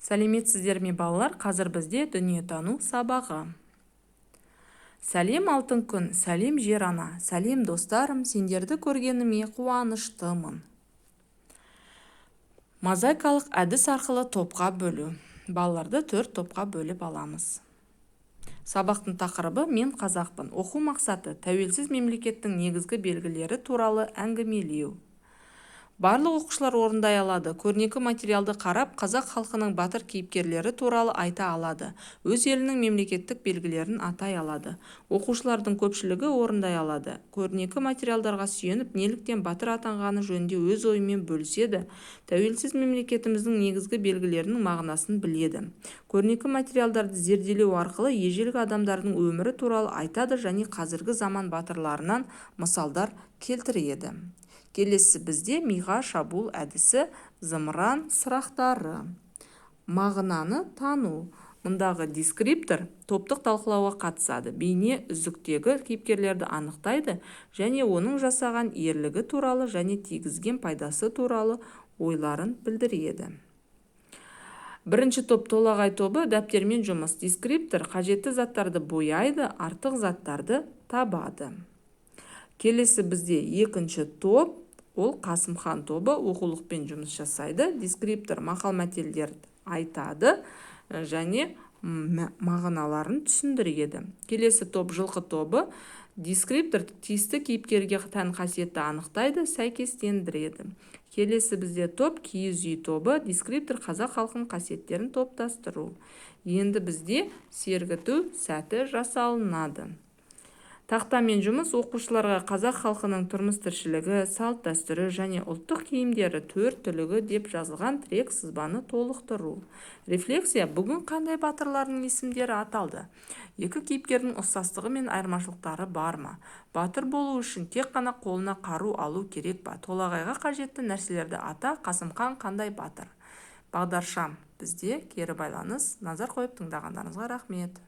Сәлеметсіздер ме, балалар! Қазір бізде дүниетану сабағы. Сәлем, алтын күн, сәлем, жер ана, сәлем, достарым! Сендерді көргеніме қуаныштымын. Мозаикалық әдіс арқылы топқа бөлу. Балаларды төрт топқа бөліп аламыз. Сабақтың тақырыбы: «Мен қазақпын». Оқу мақсаты: тәуелсіз мемлекеттің негізгі белгілері туралы әңгімелеу. Барлық оқушылар орындай алады. Көрнекі материалды қарап, қазақ халқының батыр кейіпкерлері туралы айта алады. Өз елінің мемлекеттік белгілерін атай алады. Оқушылардың көпшілігі орындай алады. Көрнекі материалдарға сүйеніп, неліктен батыр атанғаны жөнінде өз ойымен бөліседі. Тәуелсіз мемлекетіміздің негізгі белгілерінің мағынасын біледі. Көрнекі материалдарды зерделеу арқылы ежелгі адамдардың өмірі туралы айтады және қазіргі заман батырларынан мысалдар келтіреді. Келесі бізде миға шабуыл әдісі, зымыран сұрақтары. Мағынаны тану. Мұндағы дескриптор топтық талқылауға қатысады, бейне үзіктегі кейіпкерлерді анықтайды және оның жасаған ерлігі туралы және тигізген пайдасы туралы ойларын білдіреді. Бірінші топ, Толағай тобы, дәптермен жұмыс. Дескриптор қажетті заттарды бояйды, артық заттарды табады. Келесі бізде екінші топ, ол Қасымхан тобы, оқулықпен жұмыс жасайды. Дескриптор мақал-мәтелдерді айтады және мағыналарын түсіндіреді. Келесі топ, Жылқы тобы. Дескриптор тиісті кейіпкерге тән қасиетті анықтайды, сәйкестендіреді. Келесі бізде топ, Киіз үй тобы. Дескриптор қазақ халқының қасиеттерін топтастыру. Енді бізде сергіту сәті жасалынады. Тақтамен жұмыс. Оқушыларға қазақ халқының тұрмыс-тіршілігі, салт-дәстүрі және ұлттық киімдері, төрт түлігі деп жазылған тірек сызбаны толықтыру. Рефлексия. Бүгін қандай батырлардың есімдері аталды? Екі кейіпкердің ұқсастығы мен айырмашылықтары бар ма? Батыр болу үшін тек қана қолына қару алу керек па? Толағайға қажетті нәрселерді ата. Қасымхан қандай батыр? Бағдаршам. Бізде кері байланыс. Назар қойып тыңдағандарыңызға рахмет.